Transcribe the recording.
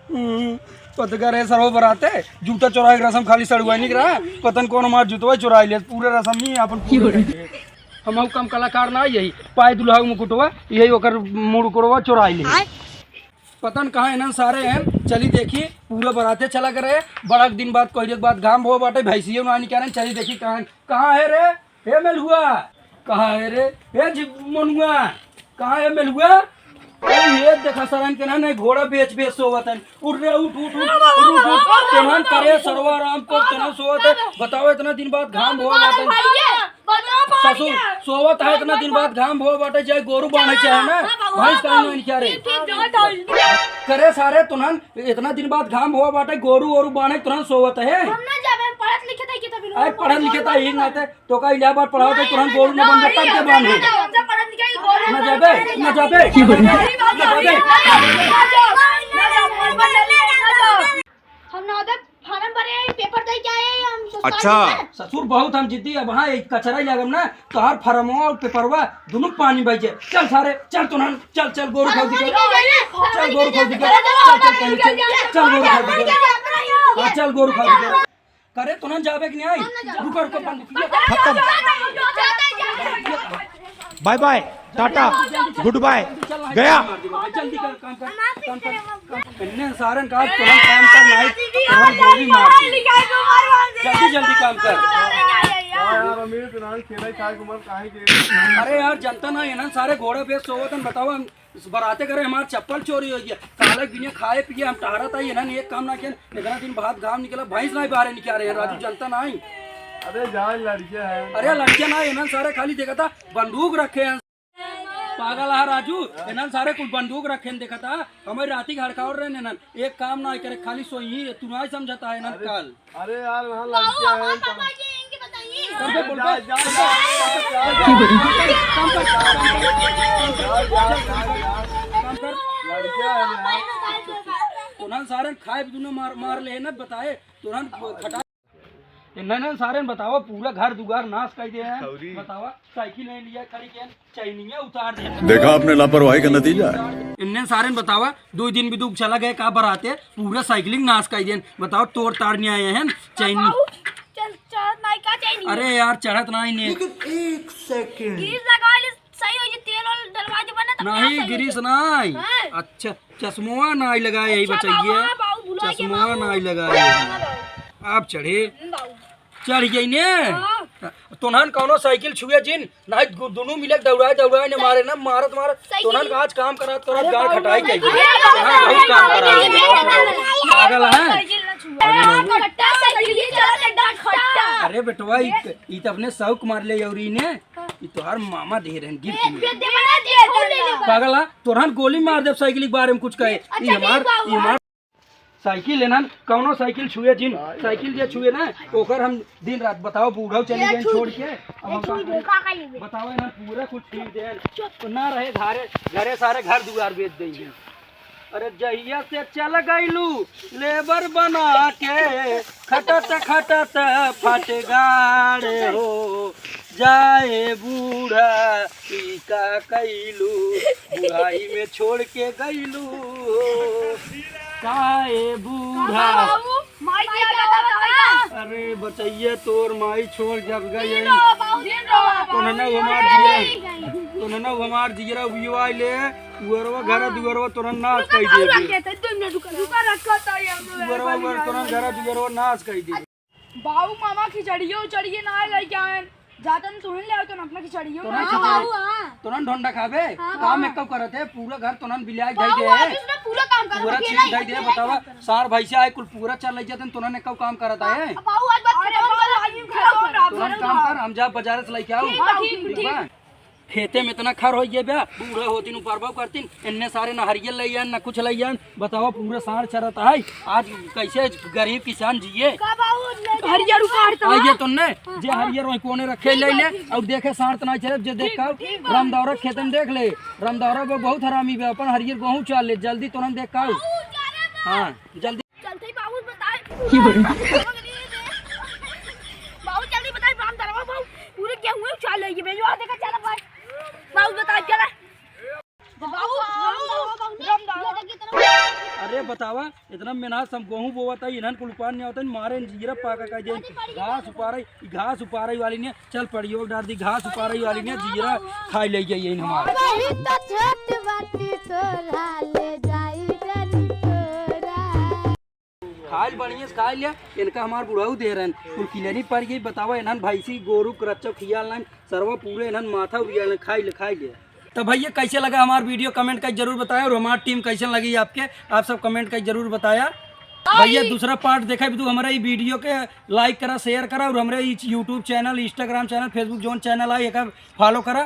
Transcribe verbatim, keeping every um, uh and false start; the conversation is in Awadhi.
हम्म, पतगर है सरवा बराते, जूता चोराए के रसम खाली सड़ुआ निक रहा, पतन कौन हमार जूतवा चोराए ले, पूरा रसम ही अपन पूरा कर ले। हम कम कलाकार ना यही, पाए दुल्हा मुकुटवा, यही ओकर मुड़कुड़वा चोराए ले। पतन कहाँ इन्हन सारे हैं, चली देखी, पूरा बराते चला करे, बड़ा दिन बाद, कोई दिन बाद घाम भो बाटे, भैंसियो ना निकालें, चली देखी कहाँ, कहाँ है रे? ए मेलहुआ, कहाँ है रे? ए जी मनुआ, कहाँ है मेलहुआ? अरे ये देखा सरन के ना, नहीं घोड़ा बेच बेच सोवत है। उठ रे, उठ, उठ, उठ, उठ, उठ, उठ। तेनान करे सरवा राम को तेनान सोवत है। बताओ इतना दिन बाद घाम भो बाटे। ससुर, सोवत है इतना दिन बाद घाम भो बाटे, जाए गोरू बांधे चाहे ना। भैंस काहे ना इनके रे? करे सारे तुनन इतना दिन बाद घाम भो बाटे, गोरू ओरू बांधे तुनन सोवत है। हम ना जाबे, हम पढ़त लिखत है कि तभी लोग अरे पढ़त लिखत है, ही ना ते तो का इलाहाबाद पढ़ाओ तो तुरंत गोरू न बन जाता, के बांधे। ना जाबे, ना जाबे, ना जाबे। हम नवोदय फार्म भरे हैं, पेपर दे के आए हैं, हम तो अच्छा। ससुर बहुत हम जिद्दी, अब हाँ, एक कचरा ही लागम ना, तोहार फार्मवा और पेपरवा दोनों पानी बह जाए। चल सारे, चल तुनन, चल, चल गोरू खाओ दिखे। चल गोरू खाओ दिखे। चल, चल, चल, चल, चल गोरू खाओ दिखे। हाँ, चल गोरू खाओ दिखे। करे तो ना जाबे कि नहीं आई? रुको, रुको, बंद किया। खत्म। Bye bye, tata, good bye, गया। जल्दी कर, काम कर, काम कर, काम कर। इन्ने सारन का तुरंत काम कर, नहीं, तुरंत गोली मार दी। जल्दी, जल्दी काम कर। यार, अमीर तो ना खेला ही खाए को मत काहे के। अरे यार, जनता ना, इन्हन सारे घोड़ा बेच सोवत हन, बताओ हम बराते करे हमार चप्पल चोरी होइ गया। काले बिना खाए पिए हम टहरत आई, इन्हन एक काम ना किया। इतना दिन बाद घाम निकला, भैंस नहीं बाहरे निकाल रहे हैं, राजू जनता नहीं। अरे जान लड़के हैं। अरे लड़के ना, इन्हन सारे खाली देखा था बंदूक रखे हैं। पागल है राजू, इन्हन सारे कुल बंदूक रखे हैं, देखा था। हमारे राती के हड़कावत रहे इन्हन, एक काम ना करे, खाली सोई ही, तू नहीं समझता है इन्हन अरे। काल। अरे यार, वहाँ बाबू, लड़कियाँ हमार हैं, पापा जी हैं, इनके बताइए। कम कर, बोल जा, कर। जा, जा, जा, जा, जा। कम कर, कम कर, कम कर। जा, जा, जा, जा। कम कर। लड़कियाँ हैं यार। तुरंत सारे खाए भी तूने मार, मार ले ना, बताए। तुरंत खटा। इन्हन, इन्हन सारे बतावा, पूरा घर दुआर नाश कर दे हैं। सौरी। बतावा, साइकिल नहीं लिया, खड़ी के चैनिया उतार दे। देखा आपने लापरवाही का नतीजा है। इन्हन सारे बतावा, दो दिन भी दुख चला गए का बराते, पूरा साइकिलिंग नाश कर देन। बताओ, तोड़ ताड़ नहीं आए हैं, चैनी। बाबू, चल, चढ़त नहीं का चैनी? अरे यार, चढ़त नहीं ने। लेकिन एक सेकंड। ग्रीस लगा ले, सही हो जे, तेल और डलवा दे बना, तब नहीं, सही हो ग्रीस जाए। नहीं। हाँ। अच्छा, चश्मवा नहीं लगाए, यही अच्छा, बचइए। बाबू, हाँ, बाबू, भुला गया, चश्मवा बाबू। नहीं लगाए। हाँ, बाबू। आप चढ़े। हम्म, बाबू। चढ़ गई ने। हाँ। तोन्हन कौनो साइकिल छुए जिन, नहीं दु-, दुनू मिले दौड़ाए, दौड़ाए ने मारे ना, मारत, मारत। साइकिल। तोन्हन का आज काम करत, करत अरे गाड़ बाबू, खटाई नहीं, चाहिए। नहीं, तोन्हन बहुत काम नहीं, करावे। नहीं, नहीं, नहीं, पागल है। साइकिल ना छुए। अरे बाबू। खट्टा साइकिल ये चला, एकदम खट्टा। अरे बेटवा, ई, ई तो अपने शौक मार ले अउरी ने, ई तोहार मामा दे रहे हैं गिफ्ट में। दे, दे, दे, दे, दे, दे। पागल है, तोरहन गोली मार देब साइकिल के बारे में कुछ कहे। अच्छा, ई हमार, ठीक बा, ई हमार साइकिल है ना, कौनो साइकिल छुए जिन, साइकिल जे छुए ना, ओकर हम दिन रात बताओ, बूढ़ा चली गए छोड़ के, अब हम का करी? बताओ ना, पूरा कुछ छीन दे, तो ना रहे घरे, घरे सारे घर दुआर बेच देंगे। अरे जहिया से चल गइलू लेबर बना के, खटत खटत फट गाड़े हो, जाए बूढ़ा ई का कइलू, बुढ़ाई में छोड़ के गइलू हो, काहे बूढ़ा। बाबू, माई के याद आवत बा। अरे बचैया, तोर माई छोड़ जब गई दिन है। रहो बाबू, दिन रहो। तोनहन हमार जियरा, तोनहन हमार जियरा उबियवा ले, उअरवा घर दुअरवा तोरन नाश कई देबे। रुका, रुका, रुका, रुका, रुका, रुका, रुका। उअरवा उअर तोरन घर दुअरवा नाश कई देबे। बाबू मामा खिचड़ियो उचड़ियो ना लेके आए। जातन तुहन ले आओ, तुम अपना खिचड़ियो तोरन ना। खिचड़ी, हाँ, बाबू, हाँ। तोरन ढोंडा खाबे? हाँ, काम बाबू। एक करत है, पूरा घर तोरन बिलिया बाबू, दे दे। आज उसने पूरा काम करा, पूरा अकेला चीज ही, दे दे, अकेला ही बतावा। काम करा। सार भैंसे आए, कुल पूरा चल रही जातन, तोरन एक काम करत है। अब बाबू, आज बात अरे खत्म बाबू, कर। आज भी खत्म कर, तोरन काम कर, हम जा बाजार से लेके आओ। ठीक बा, ठीक, ठीक ठीक। बा? खेते में इतना खर होइ गया बा, बूढ़ा होतिन, ऊपर बाबू करतिन, इन्ने सारे ना हरियर लइयन, ना कुछ लइयन। बतावा, पूरा साँड़ चरत है, आज कैसे गरीब किसान जिए? का बाबू, ले जा। हरियर उखाड़ता आइए है। तुमने, हाँ, जे हाँ। हरियर वहीं कोने रखे ठीक ले बा, ले, ठीक बा। और देखे साँड़ तो नहीं चरत, जे देख ठीक बा, का ठीक बा। रामदौरा खेत में देख ले, रामदौरा बा बहुत हरामी बा, अपन हरियर गेहूँ चाल ले, जल्दी तुरंत देख का। बाबू, जा रे बा। हाँ, जल्दी। चलते ही बाबू बताए। की बोले? बाबू जल्दी बताए, रामदौरा बाबू, पूरे गेहूँ चाल ले, ये बेंजवा देखा चला भाई। बाबू बताए, चला। बाबू, बाबू, बाबू, ये देखिए तरफ। अरे ए बतावा, इतना मेहनत से हम गोहूँ बोवत है, इन्हन कुल उपार नहीं होता, मारे जियरा पाका कर दे। घास उपारे, घास उपारे वाली नहीं, चल पड़ियो डार दी, घास उपारे वाली नहीं, जियरा खाई ले जाइए इन हमारे। वही तो छोट बाटी तोरा ले जाई डरी तोरा। खाइल बढ़िया से खाई लिया, इनका हमार बुढ़ऊ दे रहन, कुल किलनी पड़ गई। बतावा, इन्हन भैंसी गोरू के रच्चो खियाल नहीं, सरवा पूरे इन्हन माथा उड़ियाल, खाई ले, खाई ले। तो भैया, कैसे लगा हमार वीडियो, कमेंट कर जरूर बताया, और हमार टीम कैसे लगी आपके, आप सब कमेंट कर जरूर बताया। भैया, दूसरा पार्ट देखा भी तू हमारे ई वीडियो के लाइक करा, शेयर करा, और हमारे ई YouTube channel, Instagram channel, Facebook जौन चैनल है, एक फॉलो करा,